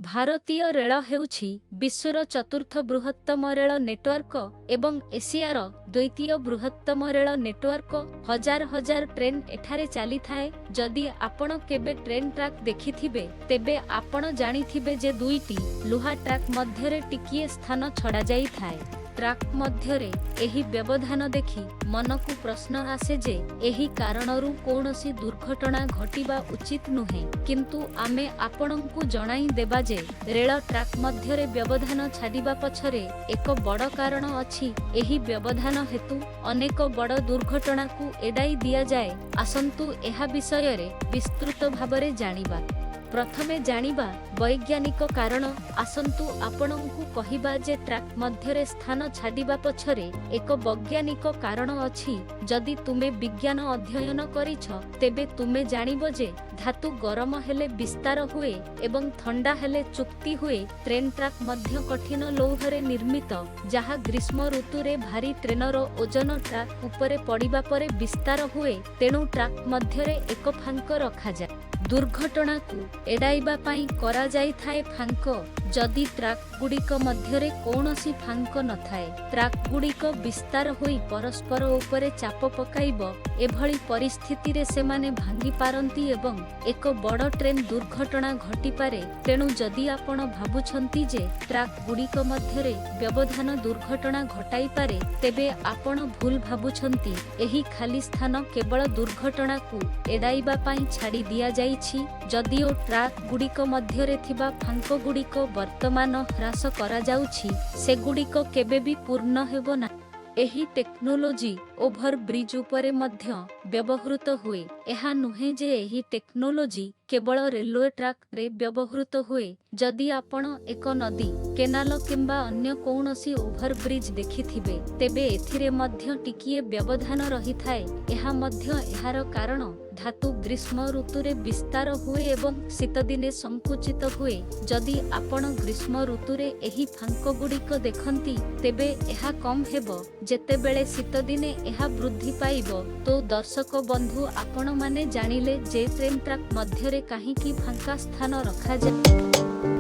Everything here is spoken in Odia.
ଭାରତୀୟ ରେଳ ହେଉଛି ବିଶ୍ୱର ଚତୁର୍ଥ ବୃହତ୍ତମ ରେଳ ନେଟୱାର୍କ ଏବଂ ଏସିଆର ଦ୍ୱିତୀୟ ବୃହତ୍ତମ ରେଳ ନେଟୱାର୍କ। ହଜାର ହଜାର ଟ୍ରେନ୍ ଏଠାରେ ଚାଲିଥାଏ। ଯଦି ଆପଣ କେବେ ଟ୍ରେନ୍ ଟ୍ରାକ୍ ଦେଖିଥିବେ, ତେବେ ଆପଣ ଜାଣିଥିବେ ଯେ ଦୁଇଟି ଲୁହା ଟ୍ରାକ୍ ମଧ୍ୟରେ ଟିକିଏ ସ୍ଥାନ ଛଡ଼ାଯାଇଥାଏ। ଟ୍ରାକ୍ ମଧ୍ୟରେ ଏହି ବ୍ୟବଧାନ ଦେଖି ମନକୁ ପ୍ରଶ୍ନ ଆସେ ଯେ ଏହି କାରଣରୁ କୌଣସି ଦୁର୍ଘଟଣା ଘଟିବା ଉଚିତ ନୁହେଁ। କିନ୍ତୁ ଆମେ ଆପଣଙ୍କୁ ଜଣାଇ ଦେବା ଯେ ରେଳ ଟ୍ରାକ୍ ମଧ୍ୟରେ ବ୍ୟବଧାନ ଛାଡ଼ିବା ପଛରେ ଏକ ବଡ଼ କାରଣ ଅଛି। ଏହି ବ୍ୟବଧାନ ହେତୁ ଅନେକ ବଡ଼ ଦୁର୍ଘଟଣାକୁ ଏଡ଼ାଇ ଦିଆଯାଏ। ଆସନ୍ତୁ ଏହା ବିଷୟରେ ବିସ୍ତୃତ ଭାବରେ ଜାଣିବା। ପ୍ରଥମେ ଜାଣିବା ବୈଜ୍ଞାନିକ କାରଣ। ଆସନ୍ତୁ ଆପଣଙ୍କୁ କହିବା ଯେ ଟ୍ରାକ୍ ମଧ୍ୟରେ ସ୍ଥାନ ଛାଡ଼ିବା ପଛରେ ଏକ ବୈଜ୍ଞାନିକ କାରଣ ଅଛି। ଯଦି ତୁମେ ବିଜ୍ଞାନ ଅଧ୍ୟୟନ କରିଛ, ତେବେ ତୁମେ ଜାଣିବ ଯେ ଧାତୁ ଗରମ ହେଲେ ବିସ୍ତାର ହୁଏ ଏବଂ ଥଣ୍ଡା ହେଲେ ଚୁକ୍ତି ହୁଏ। ଟ୍ରେନ୍ ଟ୍ରାକ୍ ମଧ୍ୟ କଠିନ ଲୌହରେ ନିର୍ମିତ, ଯାହା ଗ୍ରୀଷ୍ମ ଋତୁରେ ଭାରୀ ଟ୍ରେନର ଓଜନ ଟ୍ରାକ୍ ଉପରେ ପଡ଼ିବା ପରେ ବିସ୍ତାର ହୁଏ। ତେଣୁ ଟ୍ରାକ୍ ମଧ୍ୟରେ ଏକ ଫାଙ୍କ ରଖାଯାଏ। ଦୁର୍ଘଟଣାକୁ ଏଡ଼ାଇବା ପାଇଁ କରାଯାଇଥାଏ ଫାଙ୍କ। ଯଦି ଟ୍ରାକ୍ ଗୁଡ଼ିକ ମଧ୍ୟରେ କୌଣସି ଫାଙ୍କ ନଥାଏ, ଟ୍ରାକ୍ ଗୁଡ଼ିକ ବିସ୍ତାର ହୋଇ ପରସ୍ପର ଉପରେ ଚାପ ପକାଇବ। ଏଭଳି ପରିସ୍ଥିତିରେ ସେମାନେ ଭାଙ୍ଗି ପାରନ୍ତି ଏବଂ ଏକ ବଡ଼ ଟ୍ରେନ୍ ଦୁର୍ଘଟଣା ଘଟିପାରେ। ତେଣୁ ଯଦି ଆପଣ ଭାବୁଛନ୍ତି ଯେ ଟ୍ରାକ୍ ଗୁଡ଼ିକ ମଧ୍ୟରେ ବ୍ୟବଧାନ ଦୁର୍ଘଟଣା ଘଟାଇପାରେ, ତେବେ ଆପଣ ଭୁଲ ଭାବୁଛନ୍ତି। ଏହି ଖାଲି ସ୍ଥାନ କେବଳ ଦୁର୍ଘଟଣାକୁ ଏଡ଼ାଇବା ପାଇଁ ଛାଡ଼ି ଦିଆଯାଇଛି। ଯଦିଓ ଟ୍ରାକ୍ ଗୁଡ଼ିକ ମଧ୍ୟରେ ଥିବା ଫାଙ୍କଗୁଡ଼ିକ ବର୍ତ୍ତମାନ ହ୍ରାସ କରାଯାଉଛି, ସେଗୁଡ଼ିକ କେବେ ବି ପୂର୍ଣ୍ଣ ହେବ ନାହିଁ। ଏହି ଟେକ୍ନୋଲୋଜି ଓଭର ବ୍ରିଜ୍ ଉପରେ ମଧ୍ୟ ବ୍ୟବହୃତ ହୁଏ। ଏହା ନୁହେଁ ଯେ ଏହି ଟେକ୍ନୋଲୋଜି କେବଳ ରେଲୱେ ଟ୍ରାକ୍‌ରେ ବ୍ୟବହୃତ ହୁଏ। ଯଦି ଆପଣ ଏକ ନଦୀ, କେନାଲ କିମ୍ବା ଅନ୍ୟ କୌଣସି ଓଭରବ୍ରିଜ୍ ଦେଖିଥିବେ, ତେବେ ଏଥିରେ ମଧ୍ୟ ଟିକିଏ ବ୍ୟବଧାନ ରହିଥାଏ। ଏହା ମଧ୍ୟ ଏହାର କାରଣ। ଧାତୁ ଗ୍ରୀଷ୍ମ ଋତୁରେ ବିସ୍ତାର ହୁଏ ଏବଂ ଶୀତଦିନେ ସଂକୁଚିତ ହୁଏ। ଯଦି ଆପଣ ଗ୍ରୀଷ୍ମ ଋତୁରେ ଏହି ଫାଙ୍କଗୁଡ଼ିକ ଦେଖନ୍ତି, ତେବେ ଏହା କମ୍ ହେବ, ଯେତେବେଳେ ଶୀତଦିନେ ଏହା ବୃଦ୍ଧି ପାଇବ। ତ ଦର୍ଶକ ବନ୍ଧୁ, ଆପଣମାନେ ଜାଣିଲେ ଯେ ଟ୍ରେନ୍ ଟ୍ରାକ୍ ମଧ୍ୟରେ କାହିଁକି ଫାଙ୍କା ସ୍ଥାନ ରଖାଯାଏ।